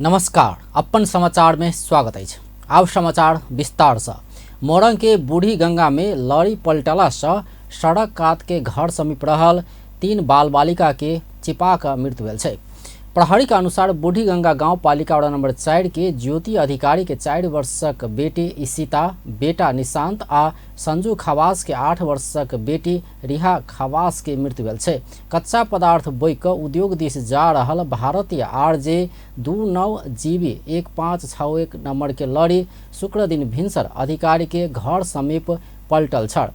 नमस्कार, अपन समाचार में स्वागत अछि। आब समाचार विस्तार से। मोरंग के बूढ़ी गंगा में लड़ी पलटला से सड़क कात के घर समीप रहल 3 बाल बालिका के चिपा कऽ मृत्यु भेल छै। प्रहरी के अनुसार बूढ़ी गंगा गांव पालिका वार्ड नंबर 4 के ज्योति अधिकारी के 4 वर्षक बेटी इशिता, बेटा निशांत आ संजू खवास के 8 वर्षक बेटी रिहा खवास के मृत्यु भेल छै। कच्चा पदार्थ बोइ कऽ उद्योग दिस जा रहल भारतीय आरजे 29 जीबी 1561 नंबर के लड़ी शुक्र दिन भिनसर अधिकारी के घर समीप पलटल छल।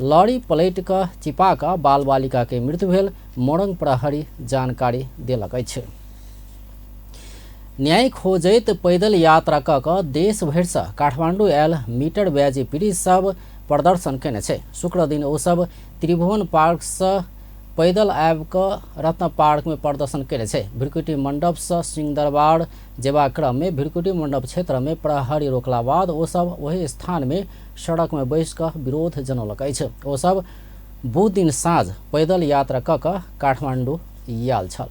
लड़ी पलटि कऽ चिपा कऽ बाल बालिका के मृत्यु भेल मोरंग प्रहरी जानकारी देलक अछि। न्याय खोजैत पैदल यात्रा कऽ कऽ देश भरिसँ काठमांडू आयल मीटर ब्याजी पीड़ित सब प्रदर्शन केने छै। शुक्र दिन ओ सब त्रिभुवन पार्कसँ पैदल आबि कऽ रत्न पार्क में प्रदर्शन केने छै। भ्रिकुटी मंडपसँ सिंहदरबार जेबा क्रम में भ्रिकुटी मंडप क्षेत्र में प्रहरी रोकला बाद ओ सब ओहि स्थान में सड़क में बैस कऽ विरोध जनौलक अछि। ओ सब बुध दिन साँझ पैदल यात्रा कऽ कऽ काठमांडू आयल छल।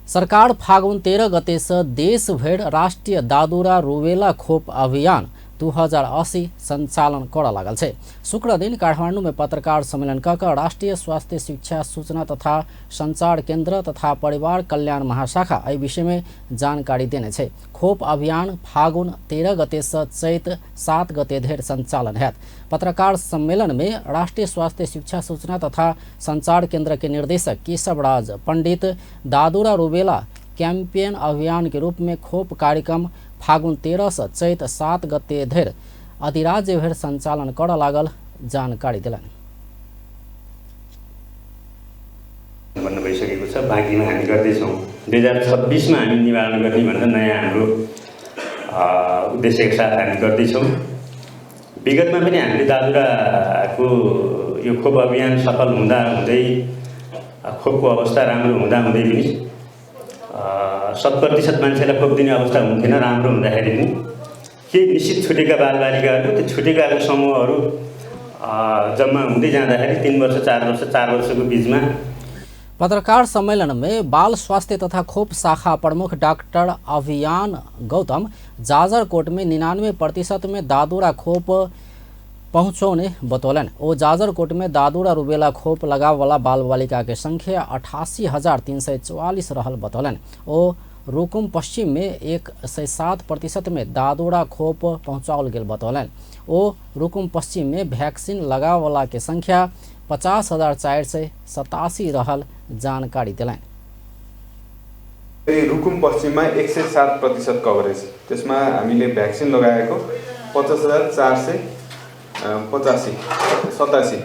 सरकार फागुन 13 गते से देश भरि राष्ट्रीय दादुरा रुबेला खोप अभियान 2080 संचालन करऽ लागल छै। शुक्र दिन काठमांडू में पत्रकार सम्मेलन कऽ कऽ राष्ट्रीय स्वास्थ्य शिक्षा सूचना तथा संचार केंद्र तथा परिवार कल्याण महाशाखा एहि विषय में जानकारी देने छै। खोप अभियान फागुन 13 गते से चैत 7 गते धरि संचालन हैत। पत्रकार सम्मेलन में राष्ट्रीय स्वास्थ्य शिक्षा सूचना तथा संचार केंद्र के निर्देशक केशव राज पंडित दादुरा रुबेला कैंपेन अभियान के रूप में खोप कार्यक्रम फागुन 13 से चैत 7 गते धरि अधिराज्य भरि संचालन करऽ लागल जानकारी देलनि। सम्पन्न भइसकेको छ, बाँकीमा हामी गर्दैछौँ। 2026 मा हामी निवारण गर्ने भनेर नयाँ हाम्रो उद्देश्यका साथ हामी गर्दैछौँ। विगतमा पनि हामीले दादुराको यो खोप अभियान सफल हुँदा हुँदै, खोपको अवस्था राम्रो हुँदा हुँदै पनि 100% मान्छेलाई खोप दिने अवस्था हुन्थेन। राम्रो हुँदाखेरि पनि केही निश्चित छुटेका बालबालिकाहरू, त्यो छुटेकाको समूहहरू जम्मा हुँदै जाँदाखेरि 3 वर्ष 4 वर्ष 4 वर्षको बिचमा। पत्रकार सम्मेलन में बाल स्वास्थ्य तथा खोप शाखा प्रमुख डॉक्टर अभियान गौतम जाजरकोट में 99% में दादुरा खोप पहुँचौने बतौलनि। ओ जाजरकोट में दादुरा रुबेला खोप लगावला बाल बालिका के संख्या 88,344 रहल बतौलनि। ओ रुकुम पश्चिम में 107% में दादुरा खोप पहुँचाओल गेल बतौलनि। ओ रुकुम पश्चिम में वैक्सीन लगावला के संख्या 50,487 रहल जानकारी देलनि। रुकुम पश्चिममा 107% कभरेज, त्यसमा हामीले भ्याक्सिन लगाएको 50,485, 87,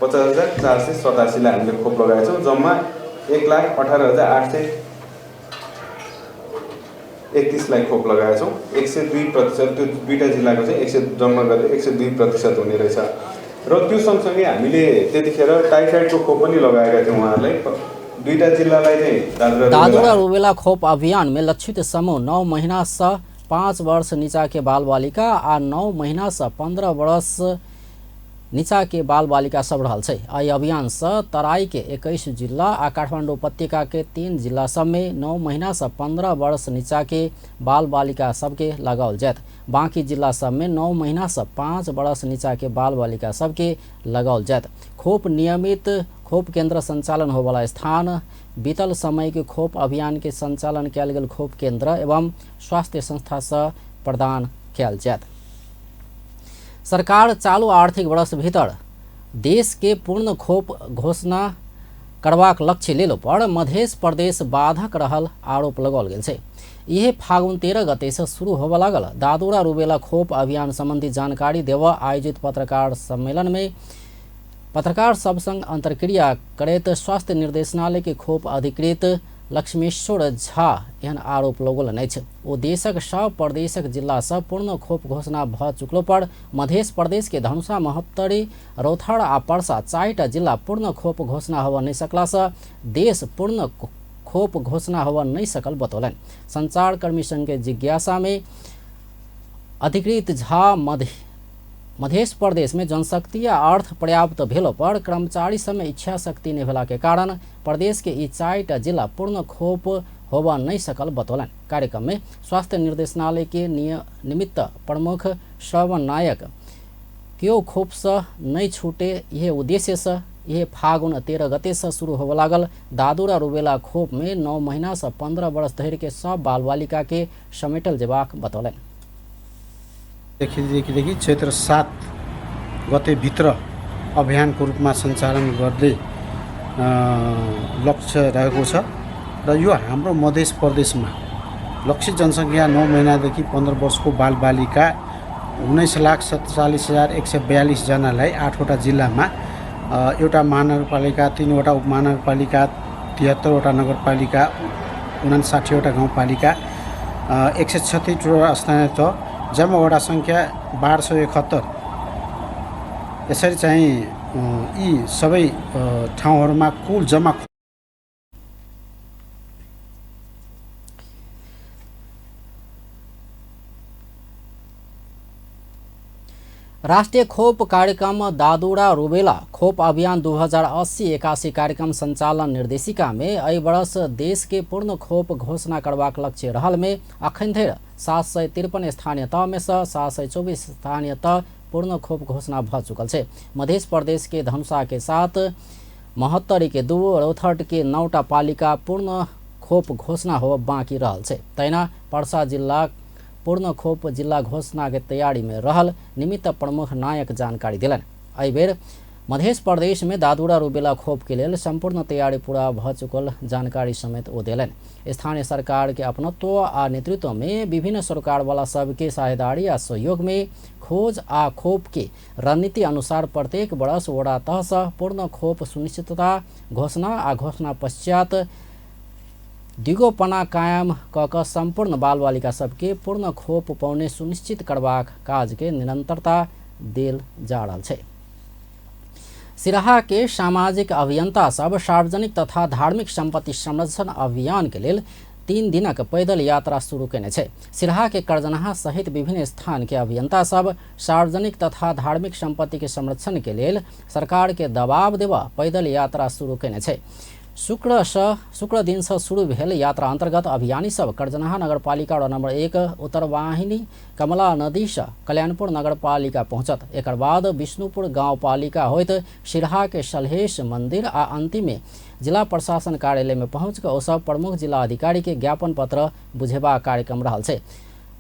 50,487 हामीले खोप लगाएका छौँ। जम्मा 1,18,831 खोप लगाएका छौँ। 102%, त्यो दुईटा जिल्लाको चाहिँ एक सय जम्मा गरेर 102% हुने रहेछ। र त्यो सँगसँगै हामीले त्यतिखेर टाइफाइडको खोप पनि लगाएका थियौँ उहाँहरूलाई। दुईटा जिल्लालाई चाहिँ दादुरा रुबेला खोप अभियान में लक्षित समूह 9 महीना से 5 वर्ष नीचा के बाल बालिका आ 9 महीना से 15 वर्ष नीचा के बाल बालिका सब रहल छै। एहि अभियान से तराई के 21 जिला आ काठमांडू उपत्यका के 3 जिला सब में 9 महीना से 15 वर्ष नीचा के बाल बालिका सबके लगाओल जायत। बाकी जिला सब में 9 महीना से 5 वर्ष नीचा के बाल बालिका सबके लगाओल जायत। खोप नियमित खोप केंद्र संचालन होवाला स्थान, बीतल समय के खोप अभियान के संचालन कयल गेल खोप केंद्र एवं स्वास्थ्य संस्था से प्रदान कयल जायत। सरकार चालू आर्थिक वर्ष भीतर देश के पूर्ण खोप घोषणा करबाक लक्ष्य लेलो पर मधेश प्रदेश बाधक रहल आरोप लगाओल गेल छै। इहे फागुन 13 गते से शुरू होबऽ लागल दादुरा रुबेला खोप अभियान संबंधी जानकारी देवऽ आयोजित पत्रकार सम्मेलन में पत्रकार सब संग अंतर्क्रिया करैत स्वास्थ्य निर्देशनालय के खोप अधिकृत लक्ष्मेश्वर झा एहन आरोप लगौलनि अछि। ओ देशक सब प्रदेशक जिला सँ पूर्ण खोप घोषणा भऽ चुकलो पर मधेश प्रदेश के धनुषा, महोत्तरी, रौथार आ पर्सा 4टा जिला पूर्ण खोप घोषणा होबऽ नहि सकला सँ देश पूर्ण खोप घोषणा होबऽ नहि सकल बतौलनि। संचारकर्मी संघ के जिज्ञासा में अधिकृत झा मधेश प्रदेश में जनशक्ति आ अर्थ पर्याप्त भेलो पर कर्मचारी सब में इच्छा शक्ति नहि भेला के कारण प्रदेश के ई 4टा जिला पूर्ण खोप होबऽ नहि सकल बतौलनि। कार्यक्रम में स्वास्थ्य निर्देशनालय के निमित्त प्रमुख श्रवण नायक केओ खोप से नहीं छूटे यह उद्देश्य से यह फागुन 13 गते से शुरू होबऽ लागल दादुरा रुबेला खोप में 9 महीना से 15 वर्ष धरि के सब बाल बालिका के समेटल जेबाक बतौलनि। देखि चैत्र 7 गते भित्र अभियानको रूपमा सञ्चालन गर्दै लक्ष्य रहेको छ र यो हाम्रो मधेस प्रदेशमा लक्षित जनसङ्ख्या 9 महिनादेखि 15 वर्षको बालबालिका 19,47,142 जनालाई 8वटा जिल्लामा एउटा महानगरपालिका, 3वटा उपमहानगरपालिका, 73वटा नगरपालिका, 59वटा गाउँपालिका, 136वटा स्थानीय तह, जम्मा वडा सङ्ख्या 1271। यसरी चाहिँ यी सबै ठाउँहरूमा कुल जम्मा राष्ट्रिय खोप कार्यक्रम दादुरा रुबेला खोप अभियान 2080-81 कार्यक्रम संचालन निर्देशिका में एहि वर्ष देश के पूर्ण खोप घोषणा करबाक लक्ष्य रहल में अखन धरि 753 स्थानीय तह में से 724 स्थानीय तह पूर्ण खोप घोषणा भ चुकल छै। मध्य प्रदेश के धनुषा के 7, महोत्तरी के 2, रौतहट के 9टा पालिका पूर्ण खोप घोषणा हो बाँकी रहल छै। तहिना पर्सा जिल्ला पूर्ण खोप जिल्ला घोषणा के तैयारी में रहल निमित्त प्रमुख नायक जानकारी दिलन। एहिबेर मध्य प्रदेश में दादुरा रुबेला खोप के लेल संपूर्ण तैयारी पूरा भ चुकल जानकारी समेत ओ देलन। स्थानीय सरकार के अपनत्व आ नेतृत्व में विभिन्न सरकार वाला सबके साझेदारी आ सहयोग में खोज आ खोप के रणनीति अनुसार प्रत्येक वर्ष वडा तह से पूर्ण खोप सुनिश्चितता घोषणा आ घोषणा पश्चात दिगोपना कायम क क सम्पूर्ण बालबालिका सबके पूर्ण खोप पाउने सुनिश्चित करबाक काज के निरंतरता देल जा रहल छै। सिराहा के सामाजिक अभियंता सब सार्वजनिक तथा धार्मिक संपत्ति संरक्षण अभियान के लेल 3 दिनक पैदल यात्रा शुरू केने छै। सिराहा के करजनहा सहित विभिन्न स्थान के अभियंता सब सार्वजनिक तथा धार्मिक संपत्ति के संरक्षण के लेल सरकार के दबाव देवा पैदल यात्रा शुरू केने छै। शुक्र दिन से शुरू भेल यात्रा अंतर्गत अभियानी सब करजनहा नगरपालिका वार्ड नंबर 1 उत्तरवाहिनी कमला नदी से कल्याणपुर नगरपालिका पहुँचत। एक बाद विष्णुपुर गाँवपालिका होइत सिराहा के सलहेश मंदिर आ अंतिम में जिला प्रशासन कार्यालय में पहुँच के ओ सब प्रमुख जिला अधिकारी के ज्ञापन पत्र बुझेबा कार्यक्रम रहल छै।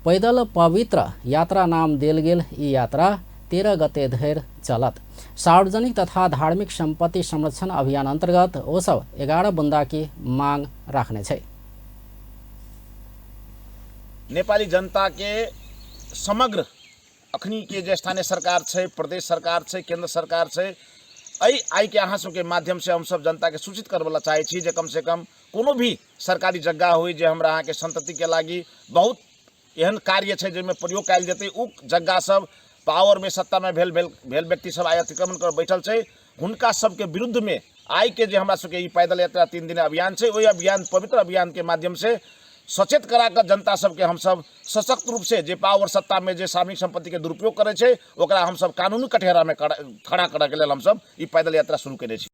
पैदल पवित्र यात्रा नाम देल गेल ई यात्रा 13 गते धरि चलत। सार्वजनिक तथा धार्मिक संपत्ति संरक्षण अभियान अंतर्गत ओ सब 11 बुंदा की मांग राखने छै। नेपाली जनता के समग्र अखनी के जे स्थानीय सरकार छै, प्रदेश सरकार छै, केंद्र सरकार छै, एहि आइ के अहाँ सबके माध्यम से हम सब जनता के सूचित करबला चाहै छी जे कम से कम कोनो भी सरकारी जगह होई जे हमरा अहाँ के संतति के लागी बहुत एहन कार्य छै जाहिमे प्रयोग कयल जेतै, उ जगह सब पावर में सत्ता में भेल भेल भेल व्यक्ति सब आइ अतिक्रमण कर बैठल छै, हुनका सबके विरुद्ध में आइ के जे हमरा सबके ई पैदल यात्रा 3 दिन अभियान छै, ओहि अभियान पवित्र अभियान के माध्यम से सचेत करा कऽ जनता सबके हमसब सशक्त रूप से जे पावर सत्ता में जे सामूहिक संपत्ति के दुरुपयोग करै छै ओकरा हमसब कानूनी कटघरा में खड़ा करऽ के लेल हमसब ई पैदल यात्रा शुरू केने छी।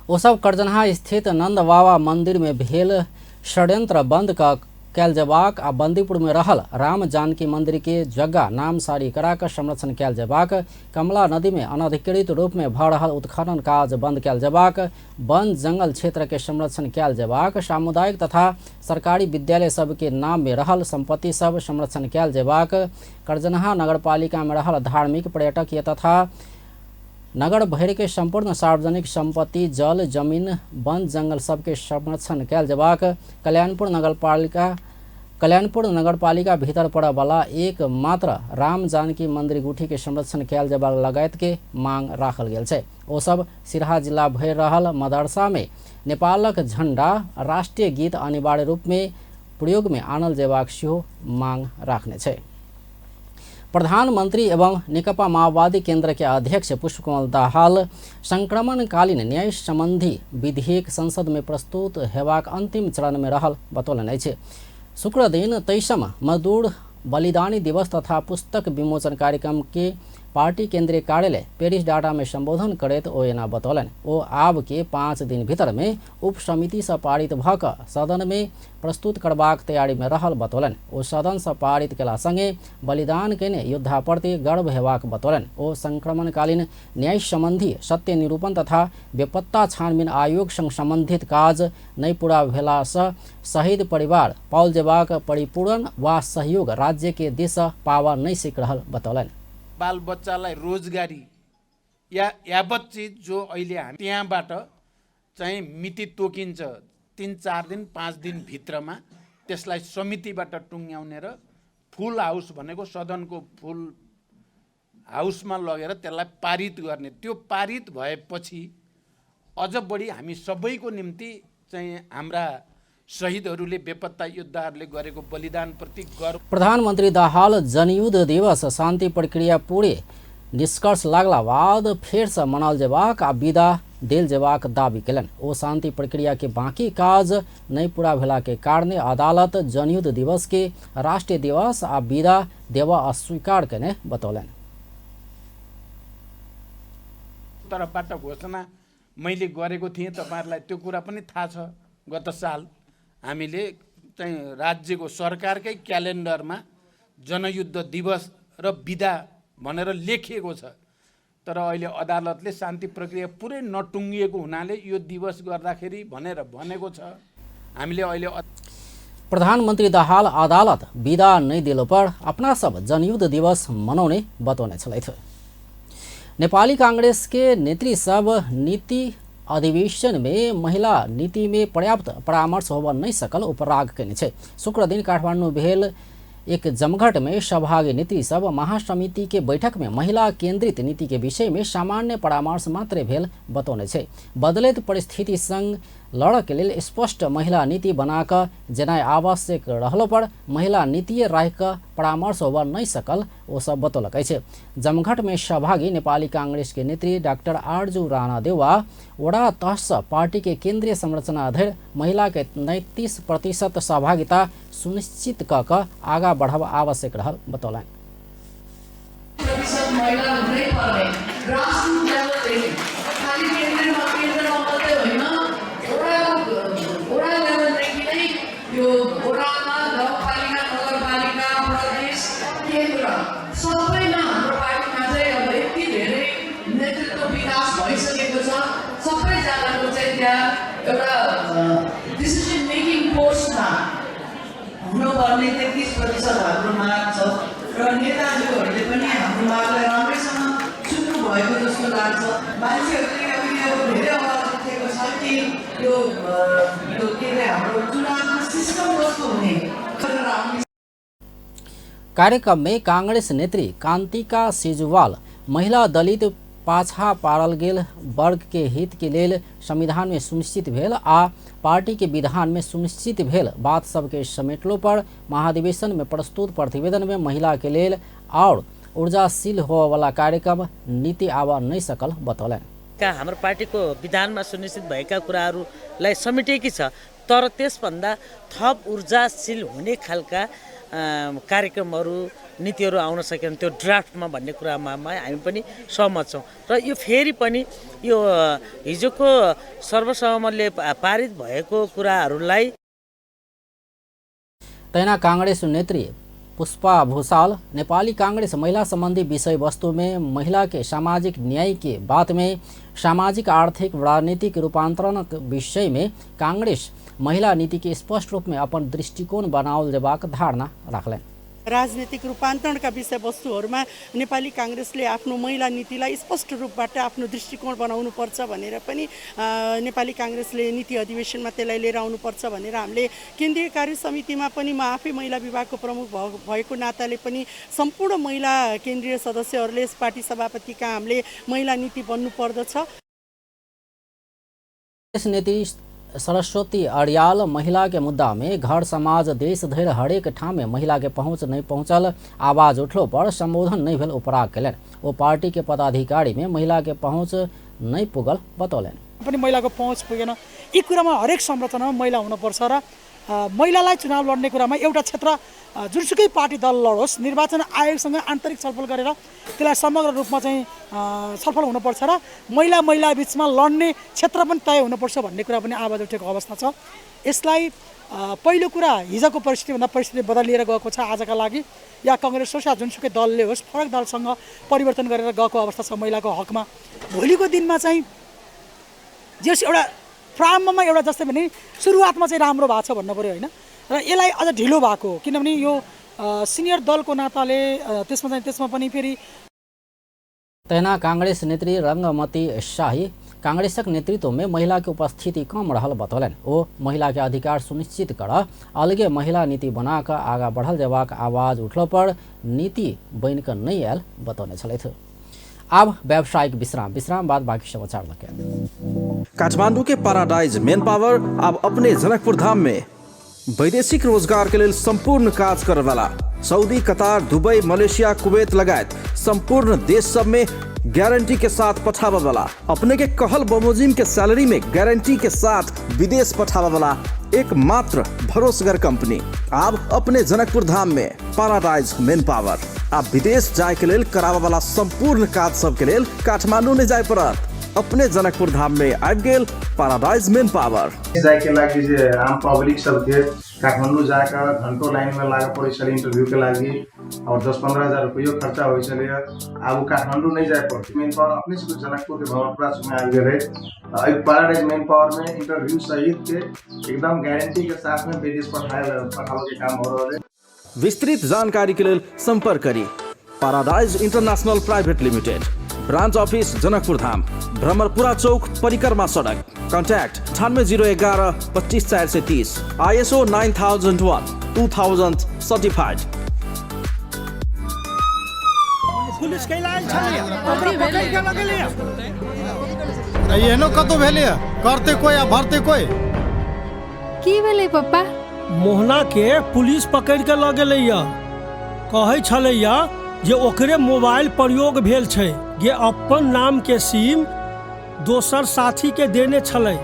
ओ सब करजनहा स्थित नंद बाबा मंदिर में भेल षड्यंत्र बंद कयल जेबाक आ बंदीपुर में रहल राम जानकी मंदिर के जगह नामसारी करा कऽ संरक्षण कयल जेबाक, कमला नदी में अनधिकृत रूप में भऽ रहल उत्खनन काज बंद कयल जेबाक, वन जंगल क्षेत्र के संरक्षण कयल जेबाक, सामुदायिक तथा सरकारी विद्यालय सब के नाम में रहल संपत्ति सब संरक्षण कयल जेबाक, करजनहा नगरपालिका में रहल धार्मिक पर्यटकीय तथा नगर भरि के संपूर्ण सार्वजनिक संपत्ति जल जमीन वन जंगल सबके संरक्षण कयल जेबाक, कल्याणपुर नगरपालिका भीतर पड़यवला एक मात्र राम जानकी मंदिर गुठी के संरक्षण कयल जेबाक लगायत के मांग राखल गेल छै। ओ सब सिराहा जिला भरि रहल मदरसा में नेपालक झंडा राष्ट्रीय गीत अनिवार्य रूप में प्रयोग में आनल जेबाक सेहो मांग राखने छै। प्रधानमंत्री एवं नेकपा माओवादी केंद्र के अध्यक्ष पुष्पकमल दाहाल संक्रमणकालीन न्याय संबंधी विधेयक संसद में प्रस्तुत हेबाक अंतिम चरण में रहल बतौलनि अछि। शुक्र दिन 23म मजदूर बलिदानी दिवस तथा पुस्तक विमोचन कार्यक्रम के पार्टी केंद्रीय कार्यालय पेरिस डाटा में संबोधन करैत ओ एना बतौलनि। ओ आब के 5 दिन भीतर में उप समिति से पारित भ क सदन में प्रस्तुत करबाक तैयारी में रहल बतौलनि। ओ सदन से पारित केला संगे बलिदान केने योद्धा प्रति गर्व हेबाक बतौलनि। ओ संक्रमणकालीन न्याय संबंधी सत्य निरूपण तथा बेपत्ता छानबीन आयोग संग संबंधित काज नहि पूरा भेला से शहीद परिवार पाओल जेबाक परिपूरण वा सहयोग राज्य के दिस पावा नहीं सक रहल बतौलनि। बाल बच्चालाई रोजगारी या यावत चिज जो अहिले हामी त्यहाँबाट चाहिँ मिति तोकिन्छ 3-4 दिन 5 दिन भित्रमा त्यसलाई समितिबाट टुङ्ग्याउने र फुल हाउस भनेको सदनको फुल हाउसमा लगेर त्यसलाई पारित गर्ने। त्यो पारित भएपछि अझ बढी हामी सबैको निम्ति चाहिँ हाम्रा शहीदहरूले बेपत्ता योद्धाहरूले गरेको बलिदानप्रति गर्व। प्रधानमन्त्री दाहाल जनयुद्ध दिवस शान्ति प्रक्रिया पूरे निष्कर्ष लागला बाद फेर से मनाओल जेबाक आ विदा देल जेबाक दावी केलनि। ओ शान्ति प्रक्रिया के बाकी काज नहीं पूरा भेला के कारणे अदालत जनयुद्ध दिवस के राष्ट्रीय दिवस आ विदा देवा अस्वीकार केने बतौलनि। तर्फबाट घोषणा मैले गरेको थिएँ, तपाईहरुलाई त्यो कुरा पनि थाहा छ। गत साल हामीले चाहिँ राज्यको सरकारकै क्यालेन्डरमा जनयुद्ध दिवस र बिदा भनेर लेखिएको छ, तर अहिले अदालतले शान्ति प्रक्रिया पुरै नटुङ्गिएको हुनाले यो दिवस गर्दाखेरि भनेर भनेको छ। हामीले अहिले प्रधानमन्त्री दाहाल अदालत बिदा नै दिलो पर अपना सब जनयुद्ध दिवस मनाउने बतौने छलथि। नेपाली कांग्रेस के नेत्री सब नीति अधिवेशन में महिला नीति में पर्याप्त परामर्श होब नहीं सकल उपराग केने छै। शुक्र दिन काठमाडौँ भेल एक जमघट में सहभागी नेत्री सब महासमिति के बैठक में महिला केंद्रित नीति के विषय में सामान्य परामर्श मात्र भेल बतौने छै। बदलैत परिस्थिति संग लड़क के लेल स्पष्ट महिला नीति बनाक जेनाइ आवश्यक रहलो पर महिला नीति राखि परामर्श होब नहीं सकल ओ सब बतौलक अछि। जमघट में सहभागी नेपाली कांग्रेस के नेत्री डाक्टर आरजू राणा देउवा वडा तहसँ पार्टी के केंद्रीय संरचना धरि महिला के 39% सहभागिता सुनिश्चित क क आगा बढ़ब आवश्यक रहल बतौलनि। डिसिजन मेकिङ पोस्टमा हुनुपर्ने 33% हाम्रो माग छ र नेताजीहरूले पनि हाम्रो मागलाई राम्रैसँग सुन्नु भएको जस्तो लाग्छ। मान्छेहरूले अहिले अब धेरै आवाज उठेको छ कि यो यो के अरे हाम्रो चुनावको सिस्टम कस्तो हुने। कार्यक्रम में कांग्रेस नेत्री कांतिका सिजुवाल महिला दलित पाछा पारल गेल वर्ग के हित के लेल संविधान में सुनिश्चित भेल आ पार्टी के विधान में सुनिश्चित भेल बात सबके समेटलो पर महाधिवेशन में प्रस्तुत प्रतिवेदन में महिला के लेल और ऊर्जाशील होवाला कार्यक्रम नीति आवा नहीं सकल बतौलनि। हाम्रो पार्टीको विधानमा सुनिश्चित भएका कुराहरूलाई समेटिएकी छ, तर त्यसभन्दा थप ऊर्जाशील हुने खालका कार्यक्रमहरू नीतिहरू आउन सकेन त्यो ड्राफ्टमा भन्ने कुरामा हामी पनि सहमत छौँ। र यो फेरि पनि यो हिजोको सर्वसहमतले पारित भएको कुराहरूलाई तहिना कांग्रेस नेत्री पुष्पा भूषाल नेपाली कांग्रेस महिला संबंधी विषय वस्तु में महिला के सामाजिक न्याय के बात में सामाजिक आर्थिक राजनीतिक रूपांतरण विषय में कांग्रेस महिला नीति के स्पष्ट रूप में अपन दृष्टिकोण बनाओल जेबाक धारणा राखलनि। राजनीतिक रूपान्तरणका विषयवस्तुहरूमा नेपाली काङ्ग्रेसले आफ्नो महिला नीतिलाई स्पष्ट रूपबाट आफ्नो दृष्टिकोण बनाउनुपर्छ भनेर पनि नेपाली काङ्ग्रेसले नीति अधिवेशनमा त्यसलाई लिएर आउनुपर्छ भनेर हामीले केन्द्रीय कार्य समितिमा पनि म आफै महिला विभागको प्रमुख भएको नाताले पनि सम्पूर्ण महिला केन्द्रीय सदस्यहरूले पार्टी सभापति कहाँ हामीले महिला नीति बन्नुपर्दछ। नेत्री सरस्वती अर्याल महिला के मुद्दा में घर समाज देश धरि हरेक ठाम में महिला के पहुंच नहीं पहुंचल आवाज उठलो पर संबोधन नहीं भेल उपराग केलनि। ओ पार्टी के पदाधिकारी में महिला के पहुंच नहीं पुगल बतौलनि। पनि महिलाको पहुँच पुगेन। यी कुरामा हरेक संरचनामा महिला हुनुपर्छ र महिलालाई चुनाव लड्ने कुरामा एउटा क्षेत्र जुनसुकै पार्टी दल लडोस्, निर्वाचन आयोगसँग आन्तरिक छलफल गरेर त्यसलाई समग्र रूपमा चाहिँ छलफल हुनुपर्छ र महिला महिला बिचमा लड्ने क्षेत्र पनि तय हुनुपर्छ भन्ने कुरा पनि आवाज उठेको अवस्था छ। यसलाई पहिलो कुरा हिजोको परिस्थितिभन्दा परिस्थिति बदलिएर गएको छ आजका लागि, या कङ्ग्रेस होस् या जुनसुकै दलले होस् फरक दलसँग परिवर्तन गरेर गएको अवस्था छ महिलाको हकमा। भोलिको दिनमा चाहिँ जस एउटा प्रारम्भमा एउटा जस्तै भने सुरुवातमा चाहिँ राम्रो भएको छ भन्नु पऱ्यो होइन, र यसलाई अझ ढिलो भएको हो किनभने यो सिनियर दलको नाताले त्यसमा चाहिँ त्यसमा पनि फेरि। तहिना कांग्रेस नेत्री रंगमती शाही कांग्रेसक नेतृत्व में महिला के उपस्थिति कम रहल बतौलनि। ओ महिला के अधिकार सुनिश्चित कर अलगे महिला नीति बनाकर आगा बढ़ल जेबाक आवाज उठलो पर नीति बनि कऽ नहि आयल बतौने छलथि। अब व्यावसायिक विश्राम, विश्राम बाद बाकी समाचार लके। काठमांडू के पैराडाइज मेन पावर अब अपने जनकपुर धाम में वैदेशिक रोजगार के लेल संपूर्ण काज करे वाला Saudi, Qatar, Dubai, Malaysia, Kuwait लगायत संपूर्ण देश सब में गारंटी के साथ पठावे वाला, अपने के कहल बमोजिम के सैलरी में गारंटी के साथ विदेश पठावे वाला एकमात्र भरोसगर कंपनी अब अपने जनकपुर धाम में पैराडाइज मेन पावर। आप विदेश जाए के लेल करावे वाला संपूर्ण काज सब के लेल काठमांडू नहीं जाए पड़त, अपने जनकपुर धाम में आबि गेल पैराडाइज मेन पावर। जाए के लागि जे आम पब्लिक सबके काठमाडौँ जाकर घंटों लाइन में लागे पड़े छलै इंटरव्यू के लागि और 10-15 हजार रुपयो खर्चा हो छलै। आब काठमाडौँ नहीं जाए पड़ते, मेन पावर अपने से जनकपुर के भवनपुरा में आबि गेल रहे। पैराडाइज मेन पावर में इंटरव्यू सहित के एकदम गारंटी के साथ में विदेश पठावे के काम हो रहा है। विस्तृत जानकारी के लेल संपर्क करी paradise international private limited, branch office Janakpur Dham, Bhramarpura Chowk, Parikrama Sadak. Contact 9801 254 430, ISO 9001 2000 certified. Police के लायल छलिए, ओकरा पकड़ के लगलिए। एहनो कतौ भेलिए, करते कोई आ भरते कोई। की भेलै पप्पा? मोहना के पुलिस पकड़ के ल गेलैया, कहै छलैया जे ओकरे मोबाइल प्रयोग भेल छै, जे अपन नाम के सिम दोसर साथी के देने छलै।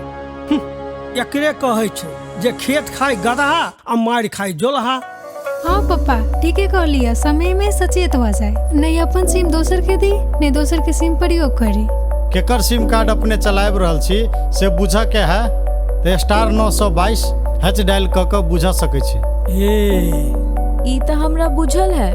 एकरे कहै छै जे खेत खाय गदहा आ मारि खाय जोलहा। हाँ पप्पा ठीके कहलिए, समय में सचेत हो जाए, नहीं अपन सिम दोसर के दी नहीं दोसर के सिम प्रयोग करी। केकर सिम कार्ड अपने चलाबि रहल छी से बुझऽ के है तऽ *922 हैच डायल कऽ कऽ बुझा सकै छी। ई तऽ हमरा बुझल है,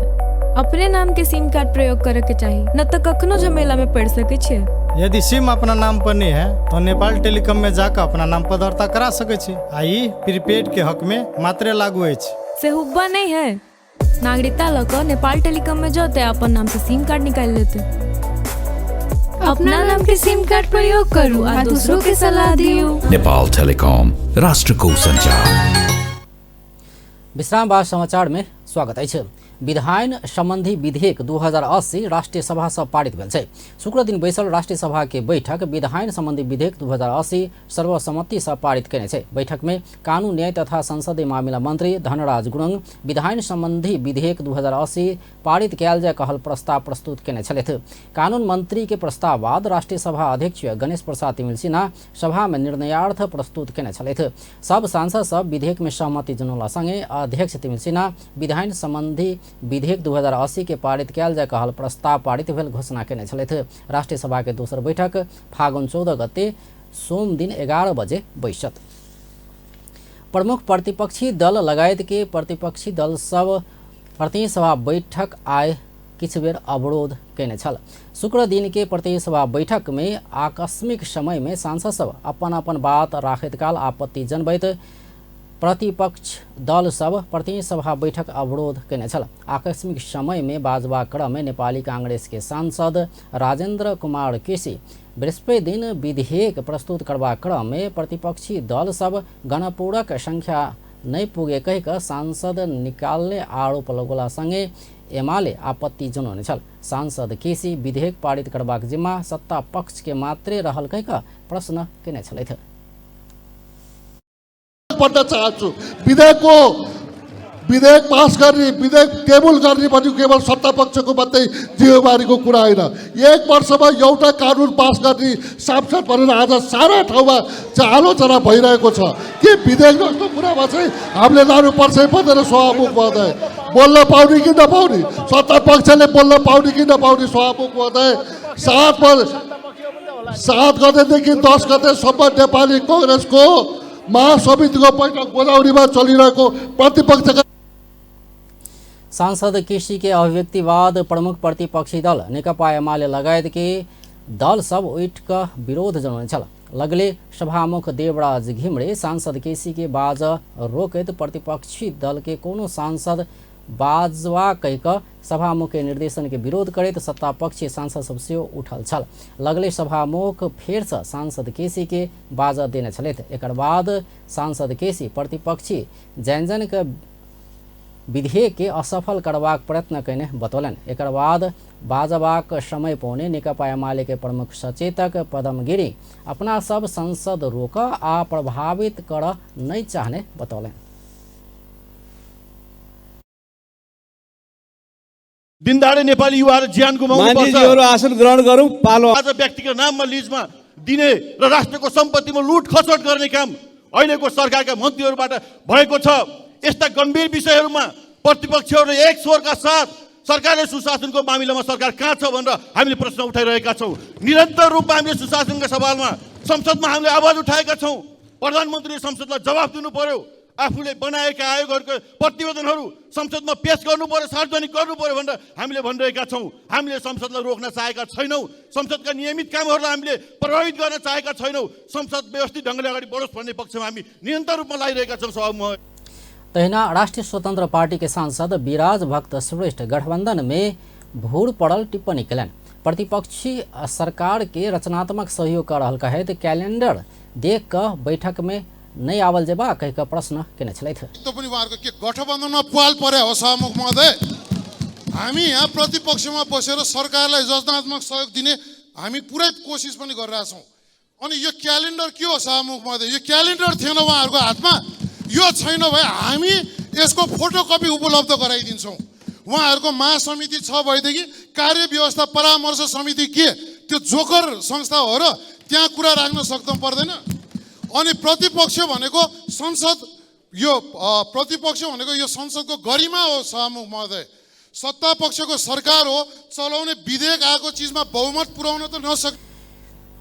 अपने नाम के सिम कार्ड प्रयोग करे के चाही, न तो कखनो झमेला में पड़ सके छे। यदि सिम अपना नाम पर नहीं है तो नेपाल टेलीकॉम में जाकर अपना नाम पर दर्ता करा सके छी। आ ई प्रीपेड के हक में मात्रे लागू अछि। से हुब्बा नहीं है, नागरिकता लऽ नेपाल टेलीकॉम में जते अपन नाम से सिम कार्ड निकाल लेते। अपना नाम के सिम कार्ड प्रयोग करू आ दूसरों के सलाह दियो। नेपाल टेलीकॉम, राष्ट्र को संचार। विश्राम बाद समाचार में स्वागत अछि। विधायन संबंधी विधेयक 2080 राष्ट्रीय सभा से पारित भेल छै। शुक्र दिन बैसल राष्ट्रीय सभा के बैठक विधायन संबंधी विधेयक 2080 सर्वसम्मति से पारित केने छै। बैठक में कानून न्याय तथा संसदीय मामिला मंत्री धनराज गुरुङ विधायन संबंधी विधेयक 2080 पारित कयल जाय कहल प्रस्ताव प्रस्तुत केने छलथि। कानून मंत्री के प्रस्ताव बाद राष्ट्रीय सभा अध्यक्ष गणेश प्रसाद तिमिल सिन्हा सभा में निर्णयार्थ प्रस्तुत केने छलथि। सब सांसद सब विधेयक में सहमति जनौला संगे अध्यक्ष तिमिल सिन्हा विधायन संबंधी विधेयक 2080 के पारित कयल जाय कहल प्रस्ताव पारित भेल घोषणा केने छलथि। राष्ट्रीय सभा के दोसर बैठक फागुन 14 गते सोम दिन 11 बजे बैसत। प्रमुख प्रतिपक्षी दल लगायत के प्रतिपक्षी दल सब प्रतिनिधि सभा बैठक आय किछु बेर अवरोध केने छल। शुक्र दिन के प्रतिनिधि सभा बैठक में आकस्मिक समय में सांसद सब अपन अपन बात राखैत काल आपत्ति जनबैत प्रतिपक्ष दल सब प्रतिनिधि सभा बैठक अवरोध केने छल। आकस्मिक समय में बाजबा क्रम में नेपाली कांग्रेस के सांसद राजेंद्र कुमार केसी बृहस्पति दिन विधेयक प्रस्तुत करबा क्रम में प्रतिपक्षी दल सब गणपूरक संख्या नहीं पुगे कहिक सांसद निकालने आरोप लगोला संगे एमाले आपत्ति जनौने छल। सांसद केसी विधेयक पारित करबाक जिम्मा सत्ता पक्ष के मात्रे रहल कहिक प्रश्न केने छलथि। पढ्न चाहन्छु। विधेयकको विधेयक पास गर्ने, विधेयक टेबल गर्ने भनेको केवल सत्ता पक्षको मात्रै जिम्मेवारीको कुरा होइन। एक वर्षमा एउटा कानुन पास गर्ने सांसद भनेर आज सारा ठाउँमा चाहिँ आलोचना भइरहेको छ। के विधेयक जस्तो कुरामा चाहिँ हामीले लानुपर्छ पर्दैन? सभामुख महोदय, बोल्न पाउने कि नपाउने? सत्ता पक्षले बोल्न पाउने कि नपाउने? सभामुख महोदय, 7 गतेदेखि 10 गतेसम्म नेपाली कङ्ग्रेसको महासमितिको बैठक गोदावरीमा चलिरहेको प्रतिपक्षका सांसद केसी के अभिव्यक्तिवाद प्रमुख प्रतिपक्षी दल नेकपा एमाले लगायत के दल सब उठिक विरोध जनाउने छल। लगले सभामुख देवराज घिमिरे सांसद केसी के बाज रोकैत प्रतिपक्षी दल के कोनो सांसद बाजवा कहिक सभामुख के निर्देशन के विरोध करैत सत्तापक्षीय सांसद सब सेहो उठल छल। लगले सभामुख फेरसँ सांसद केसी के बाज देने छलथि। एकर बाद सांसद केसी प्रतिपक्षी जन के विधेयक के असफल करबाक प्रयत्न कयने बतौलनि। एकर बाद बाजबाक समय पौने नेकपा एमाले के प्रमुख सचेतक पदम गिरी अपना सब संसद रोक आ प्रभावित कर नहीं चाहने बतौलनि। दिनदाडे नेपाली युवाहरू ज्यान गुमाउनु पर्छ। आसन ग्रहण गरौँ। पालो आज व्यक्तिको नाममा लिजमा दिने र राष्ट्रको सम्पत्तिमा लुट खसट गर्ने काम अहिलेको सरकारका मन्त्रीहरूबाट भएको छ। यस्ता गम्भीर विषयहरूमा प्रतिपक्षहरूले एक स्वरका साथ सरकारले सुशासनको मामिलामा सरकार कहाँ छ भनेर हामीले प्रश्न उठाइरहेका छौँ। निरन्तर रूपमा हामीले सुशासनका सवालमा संसदमा हामीले आवाज उठाएका छौँ। प्रधानमन्त्रीले संसदलाई जवाफ दिनु पर्यो। आफूले बनाएका आयोगहरूको प्रतिवेदनहरू संसदमा पेश गर्नु पर्यो, सार्वजनिक गर्नु पर्यो भनेर हामीले भनिरहेका छौँ। हामीले संसदलाई रोक्न चाहेका छैनौँ। संसदका नियमित कामहरूलाई हामीले प्रभावित गर्न चाहेका छैनौँ। संसद व्यवस्थित ढङ्गले अगाडि बढोस् भन्ने पक्षमा हामी निरन्तर रूपमा लागिरहेका छौँ। सभामुख तहिना राष्ट्रिय स्वतंत्र पार्टी के सांसद विराज भक्त श्रेष्ठ गठबंधन में भूर पड़ल टिप्पणी कयलनि। प्रतिपक्षी सरकार के रचनात्मक सहयोग कर रहल कहैत कैलेंडर देख कऽ बैठक में नहीं आवल जेबा कहि कऽ प्रश्न केने छलथि। त्यो पनि उहाँहरूको के गठबन्धनमा प्वाल पर्यो हो सभामुख महोदय? हामी यहाँ प्रतिपक्षमा बसेर सरकारलाई रचनात्मक सहयोग दिने हामी पुरै कोसिस पनि गरिरहेछौँ। अनि यो क्यालेन्डर के हो सभामुख महोदय? यो क्यालेन्डर थिएन उहाँहरूको हातमा, यो छैन भए हामी यसको फोटोकपी उपलब्ध गराइदिन्छौँ। उहाँहरूको महासमिति छ भएदेखि कार्यव्यवस्था परामर्श समिति के त्यो जोकर संस्था हो र त्यहाँ कुरा राख्न सक्नु पर्दैन? अनि प्रतिपक्ष भनेको संसद, यो प्रतिपक्ष भनेको यो संसदको गरिमा हो सभामुख महोदय। सत्ता पक्षको सरकार हो, चलाउने विधेयक आएको चिजमा बहुमत पुर्याउन त नसक।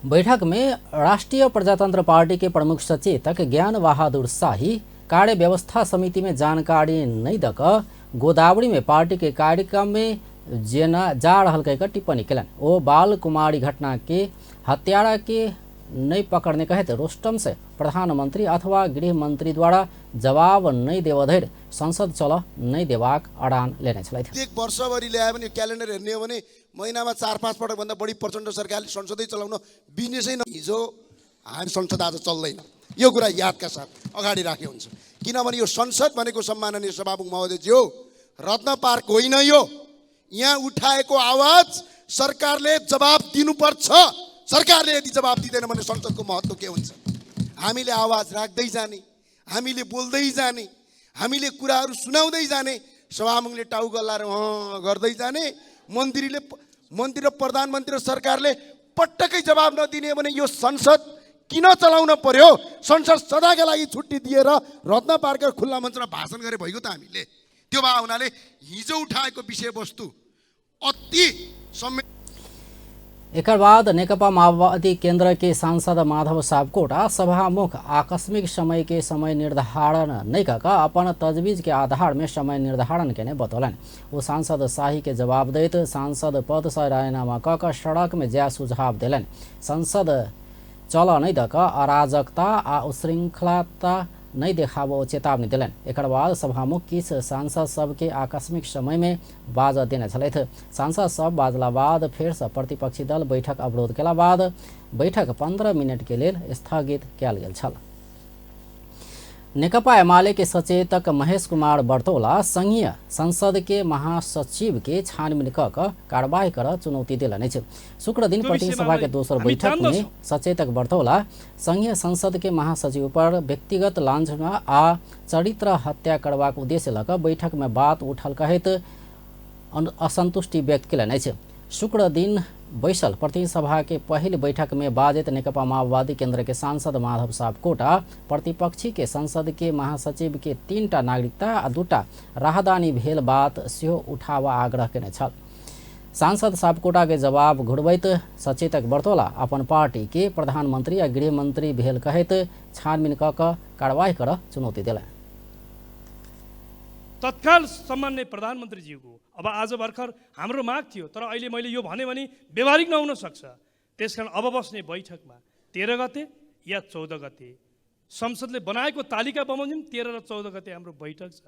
बैठक में राष्ट्रिय प्रजातंत्र पार्टी के प्रमुख सचेतक ज्ञान बहादुर शाही कार्य व्यवस्था समिति में जानकारी नहीं दक गोदावरी में पार्टी के कार्यक्रम में जेना जा रहल कह टिप्पणी कयलनि। ओ बाल कुमारी घटना के हत्यारा के नहीं पकड़ने कहते रोस्टम से प्रधानमंत्री अथवा गृह मंत्री द्वारा जवाब नहीं देव धरि संसद चल नहीं देवाक अडान लेने छलथि। एक वर्षभरि ल्यायो भने क्यालेन्डर हेर्ने हो भने महिनामा 4-5 पटक भन्दा बढी प्रचण्ड सरकारले संसदै चलाउन बिजनेसै न। हिजो हामी संसद आज चल्दैन, यो कुरा यादका साथ अगाडि राखे हुन्छ। किनभने यो संसद भनेको सम्माननीय सभामुख महोदयज्यू रत्न पार्क होइन। यो यहाँ उठाएको आवाज सरकारले जवाब दिनुपर्छ। सरकारले यदि जवाब दिँदैन भने संसदको महत्त्व के हुन्छ? हामीले आवाज राख्दै जाने, हामीले बोल्दै जाने, हामीले कुराहरू सुनाउँदै जाने, सभामुखले टाउको हल्लाएर गर्दै जाने, मन्त्री र प्रधानमन्त्री र सरकारले पटक्कै जवाब नदिने भने यो संसद किन चलाउन पर्यो? संसद सदाका लागि छुट्टी दिएर रत्न पार्क खुल्ला मञ्चमा भाषण गरे भइगयो त हामीले। त्यो भए हुनाले हिजो उठाएको विषयवस्तु अति एकर बाद नेकपा माओवादी केंद्र के सांसद माधव सापकोटा सभामुख आकस्मिक समय के समय निर्धारण नहीं कऽ अपन तजवीज के आधार में समय निर्धारण केने बतौलनि। ओ सांसद शाही के जवाब दैत सांसद पद से राजीनामा कऽ कऽ सड़क में जाय सुझाव देलनि। संसद चल नहीं दऽ कऽ अराजकता आ उच्छृंखलता नहीं देखाबो चेतावनी देलनि। एकर बाद सभामुख किछु सांसद सबके आकस्मिक समय में बाजऽ देने छलथि। सांसद सब बाजला बाद फेरसँ प्रतिपक्षी दल बैठक अवरोध केला बाद बैठक 15 मिनट के लेल स्थगित कयल गेल छल। नेकपा एमाले के सचेतक महेश कुमार बर्तौला संघीय संसद के महासचिव के छानबीन क कारवाही कर चुनौती देलनि अछि। शुक्र दिन प्रतिनिधि सभा के दोसर बैठक में सचेतक बर्तौला संघीय संसद के महासचिव पर व्यक्तिगत लांछना आ चरित्र हत्या करबाक उद्देश्य लऽ कऽ बैठक में बात उठल कहैत असंतुष्टि व्यक्त केलनि अछि। शुक्र दिन बैसल प्रतिनिधि सभा के पहिल बैठक में बाजैत नेकपा माओवादी केंद्र के सांसद माधव सापकोटा प्रतिपक्षी के संसद के महासचिव के 3टा नागरिकता आ 2टा राहदानी भेल बात सेहो उठावा आग्रह केने छल। सांसद सापकोटा के जवाब घुरबैत सचेतक बर्तौला अपन पार्टी के प्रधानमंत्री आ गृहमंत्री भेल कहैत छानबीन क कारवाही कर चुनौती देलनि। तत्काल सम्मान्य प्रधानमन्त्रीज्यूको अब आज भर्खर हाम्रो माग थियो, तर अहिले मैले यो भने भने व्यवहारिक नहुन सक्छ। त्यसकारण अब बस्ने बैठकमा 13 गते या 14 गते संसदले बनाएको तालिका बमोजिम 13 र 14 गते हाम्रो बैठक छ।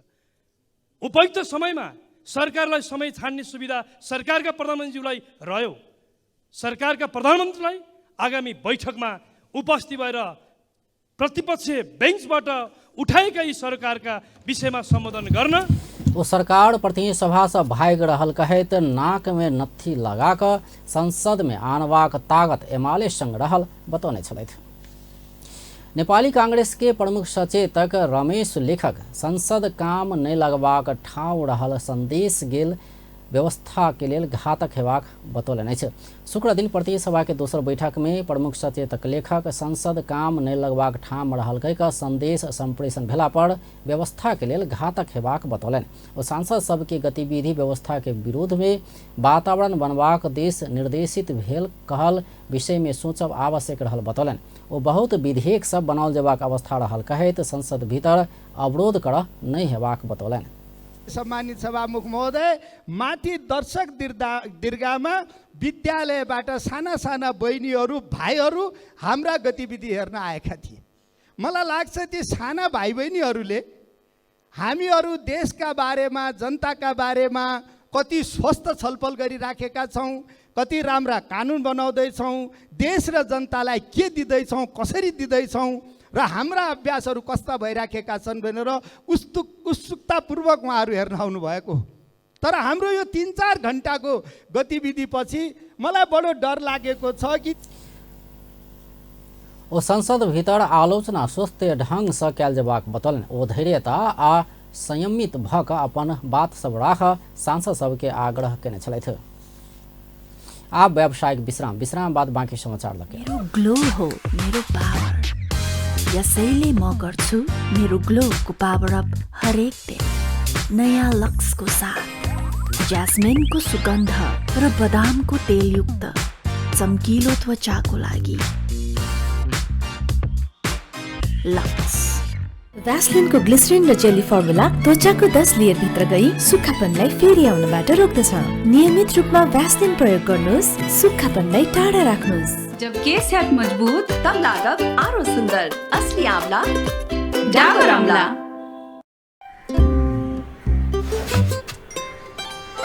उपयुक्त समयमा सरकारलाई समय छान्ने सुविधा सरकारका प्रधानमन्त्रीज्यूलाई रह्यो। सरकारका प्रधानमन्त्रीलाई आगामी बैठकमा उपस्थित भएर प्रतिपक्ष बेन्चबाट उठाएका यी सरकारका विषयमा सम्बोधन गर्न ओ सरकार प्रतिनिधि सभा से भागि रहल कहैत नाक में नत्थी लगा कऽ संसद में आनबाक ताकत एमाले संग रहल बतौने छलथि। नेपाली कांग्रेस के प्रमुख सचेतक रमेश लेखक संसद काम नहि लगबाक ठाउँ रहल संदेश गेल व्यवस्था के लेल घातक हेबाक बतौलनि अछि। शुक्र दिन प्रतिनिधि सभा के दोसर बैठक में प्रमुख सचेतक लेखक संसद काम नहि लगबाक ठाम रहल कहि कऽ संदेश संप्रेषण भेला पर व्यवस्था के लेल घातक हेबाक बतौलनि। ओ सांसद सबके गतिविधि व्यवस्था के विरोध में वातावरण बनबाक देश निर्देशित भेल कहल विषय में सोचब आवश्यक रहल बतौलनि। ओ बहुत विधेयक सब बनाओल जेबाक अवस्था रहल कहैत संसद भीतर अवरोध करऽ नहि हेबाक बतौलनि। सम्मानित सभामुख महोदय, माथि दर्शक दीर्घामा विद्यालयबाट साना साना बहिनीहरू भाइहरू हाम्रा गतिविधि हेर्न आएका थिए। मलाई लाग्छ ती साना भाइ बहिनीहरूले हामीहरू देशका बारेमा, जनताका बारेमा कति स्वस्थ छलफल गरिराखेका छौँ, कति राम्रा कानुन बनाउँदैछौँ, देश र जनतालाई के दिँदैछौँ, कसरी दिँदैछौँ र हाम्रा अभ्यासहरू कस्ता भइराखेका छन् भनेर उत्सुकतापूर्वक उहाँहरू हेर्न आउनुभएको। तर हाम्रो यो 3-4 घन्टाको गतिविधिपछि मलाई बडो डर लागेको छ कि ओ संसद भीतर आलोचना स्वस्थ ढंग से कयल जेबाक बतौलनि। ओ धैर्यता आ संयमित भऽ कऽ अपन बात सब राख सांसद सबके आग्रह केने छलथि। आब व्यावसायिक विश्राम, विश्राम बाद बाँकी समाचार लगे। मेरो ग्लो हो मेरो पावर, यसैले म गर्छु मेरो ग्लोको पावर अप हरेक दिन नयाँ लक्सको साथ। ज्यास्मिनको सुगन्ध र बदामको तेलयुक्त चम्किलो त्वचाको लागि लक्स। भ्यासलिनको ग्लिसरिन र जेली फर्मुला त्वचाको 10 लेयर भित्र गई सुक्खापनलाई फेरि आउनबाट रोक्दछ। नियमित रूपमा भ्यासलिन प्रयोग गर्नुहोस्, सुक्खापनलाई टाढा राख्नुहोस्। जब केस हैत मजबूत तब लागब आरो सुंदर। असली आंवला डाबर आंवला।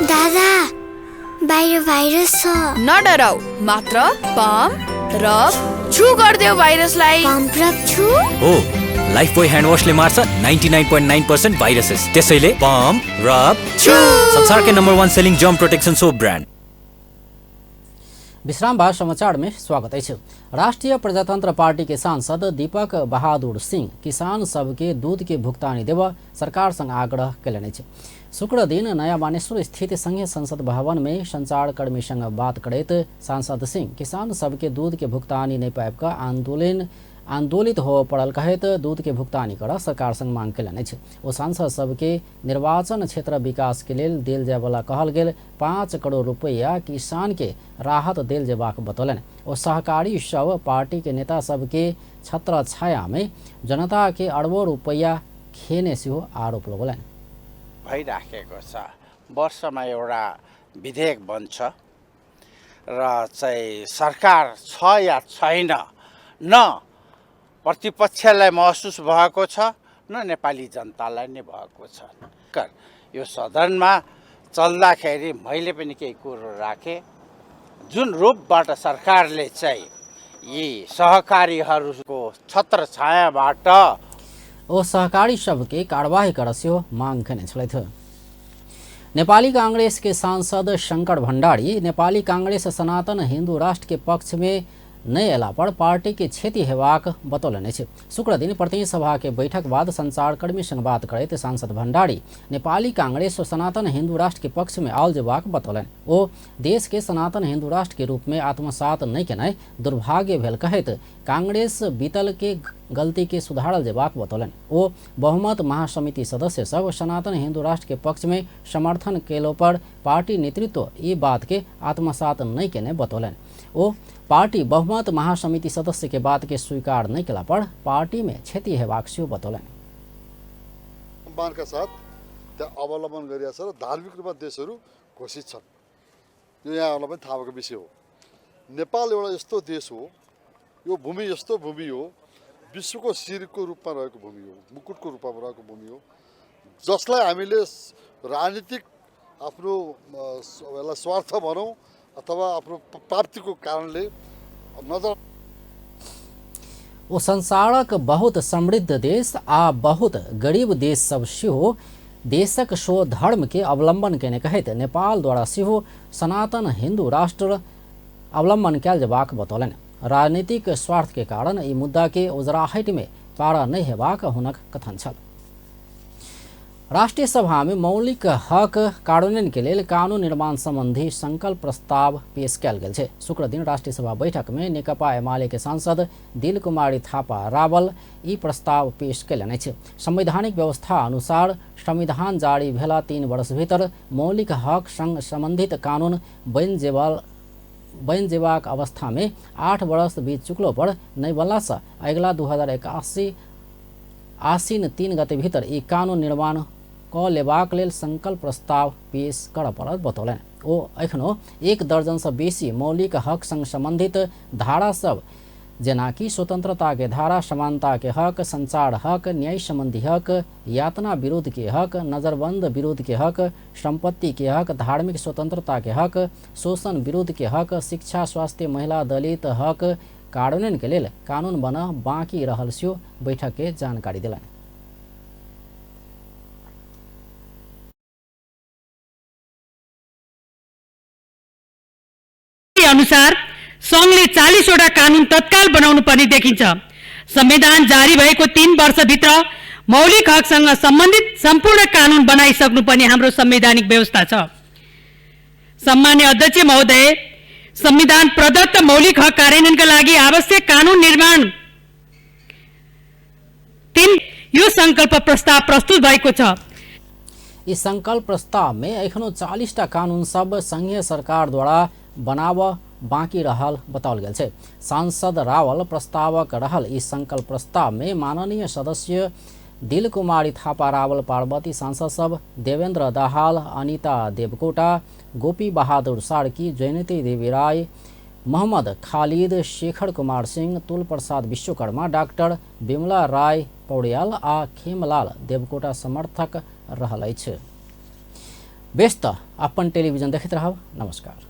दादा बाहिर भाइरस छ, नडराउ, मात्र पम्प रब छु गर्देऊ भाइरसलाई। पम्प रब छु हो, लाइफ बोय ह्यान्ड वाशले मार्छ 99.9% भाइरसेस। त्यसैले पम्प रब छु, संसारकै number 1 selling germ protection soap brand. विश्राम बाद समाचार में स्वागत अछि। राष्ट्रिय प्रजातंत्र पार्टी के सांसद दीपक बहादुर सिंह किसान सबके दूध के भुगतानी देव सरकार संग आग्रह केलनि अछि। शुक्र दिन नयाँ बानेश्वर स्थित संघीय संसद भवन में संचारकर्मी संग बात करैत सांसद सिंह किसान सबके दूध के भुगतानी नहि पाबि कऽ आंदोलित होबय पड़ल कहैत दूध के भुगतानी कर सरकार संग मांग केलनि अछि। ओ सांसद सबके निर्वाचन क्षेत्र विकास के लेल देल जायवला कहल गेल 5 करोड़ रुपैया किसान के राहत देल जेबाक बतौलनि। ओ सहकारी सब पार्टी के नेता सबके छत्र छाया में जनता के अरबों रुपैया खेने सेहो आरोप लगौलनि। भइराखेको छ, वर्षमा एउटा विधेयक बन्छ र चाहिँ सरकार छ या छैन न प्रतिपक्षलाई महसुस भएको छ न नेपाली जनतालाई नै भएको छ। यो सदनमा चल्दाखेरि मैले पनि केही कुरो राखेँ। जुन रूपबाट सरकारले चाहिँ यी सहकारीहरूको छत्र छायाबाट ओ सहकारी सबके कारवाही कर सेहो मांग केने छलथि। नेपाली कांग्रेस के सांसद शंकर भंडारी नेपाली कांग्रेस सनातन हिन्दू राष्ट्र के पक्ष में नहि अयला पर पार्टी के क्षति हेबाक बतौलनि अछि। शुक्रदिन प्रतिनिधि सभा के बैठक बाद संचारकर्मी संग बात करैत सांसद भंडारी नेपाली कांग्रेस सनातन हिन्दू राष्ट्र के पक्ष में आओल जेबाक बतौलनि। ओ देश के सनातन हिन्दू राष्ट्र के रूप में आत्मसात नहि केनाइ दुर्भाग्य भेल कहैत कांग्रेस बीतल के गलती के सुधारल जेबाक बतौलनि। ओ बहुमत महासमिति सदस्य सब सनातन हिन्दू राष्ट्र के पक्ष में समर्थन केलो पर पार्टी नेतृत्व ई बात के आत्मसात नहि केने बतौलनि। ओ पार्टी बहुमत महासमिति सदस्य के बात के स्वीकार नहीं केला पर पार्टी में क्षति हेबाक सेहो बतौलनि। सम्मानका साथ त्यहाँ अवलम्बन गरिरहेको छ र धार्मिक रूपमा देशहरू घोषित छन्। यो यहाँहरूलाई पनि थाहा भएको विषय हो। नेपाल एउटा यस्तो देश हो, यो भूमि यस्तो भूमि हो, विश्वको शिरको रूपमा रहेको भूमि हो, मुकुटको रूपमा रहेको भूमि हो, जसलाई हामीले राजनीतिक आफ्नो यसलाई स्वार्थ भनौँ अथवा आफ्नो प्राप्तिको कारणले नजर। ओ संसारक बहुत समृद्ध देश आ बहुत गरीब देश सब सेहो देशक सो धर्म के अवलंबन केने कहैत नेपाल द्वारा सेहो सनातन हिन्दू राष्ट्र अवलंबन कयल जेबाक बतौलनि। राजनीतिक स्वार्थ के कारण ई मुद्दा के उजराहट में पारा नहि हेबाक हुनक कथन छल। राष्ट्रीय सभा में मौलिक हक कार्यान्वयन के लेल कानून निर्माण संबंधी संकल्प प्रस्ताव पेश कयल गेल छै। शुक्रदिन राष्ट्रीय सभा बैठक में नेकपा एमाले के सांसद दिल कुमारी थापा रावल ई प्रस्ताव पेश कयलनि अछि। संवैधानिक व्यवस्था अनुसार संविधान जारी भेला 3 वर्ष भीतर मौलिक हक संग संबंधित कानून बनि जेबाक अवस्था में 8 वर्ष बीत चुकलो पर नहि बनलासँ अगिला 2081 आसिन 3 गते भीतर ई कानून निर्माण क लेबाक लेल संकल्प प्रस्ताव पेश करऽ पड़त बतौलनि। ओ एखनो 1 दर्जनसँ बेसी मौलिक हक संग संबंधित धारा सब जेनाकि स्वतंत्रता के धारा, समानता के हक, संचार हक, न्याय संबंधी हक, यातना विरुद्ध के हक, नजरबंद विरुद्ध के हक, संपत्ति के हक, धार्मिक स्वतंत्रता के हक, शोषण विरुद्ध के हक, शिक्षा, स्वास्थ्य, महिला, दलित हक कार्यान्वयन के लेल कानून बना बाँकी रहल सेहो बैठक के जानकारी देलनि। अनुसार संघले 40 वटा कानून तत्काल बनाउनु पर्ने देखिन्छ। संविधान जारी भएको 3 वर्षभित्र मौलिक हकसँग सम्बन्धित सम्पूर्ण कानून बनाइसक्नुपर्ने हाम्रो संवैधानिक व्यवस्था छ। सम्मान्य अध्यक्ष महोदय, संविधान प्रदत्त मौलिक हक कार्यान्वयनका लागि आवश्यक कानून निर्माण 3 यो संकल्प प्रस्ताव प्रस्तुत भएको छ। ई संकल्प प्रस्ताव में एखनो 40 टा कानून सब संघीय सरकार द्वारा बनाव बाँकी रहल बताओल गेल छै। सांसद रावल प्रस्तावक रहल ई संकल्प प्रस्ताव में माननीय सदस्य दिल कुमारी थापा रावल पार्वती, सांसद सब देवेंद्र दाहाल, अनिता देवकोटा, गोपी बहादुर सार्की, जयंती देवी राय, मोहम्मद खालिद, शेखर कुमार सिंह, तुल प्रसाद विश्वकर्मा, डॉक्टर बिमला राय पौड्याल आ खेमलाल देवकोटा समर्थक रहल अछि। बेस त अपन टेलीविजन देखैत रहब। नमस्कार।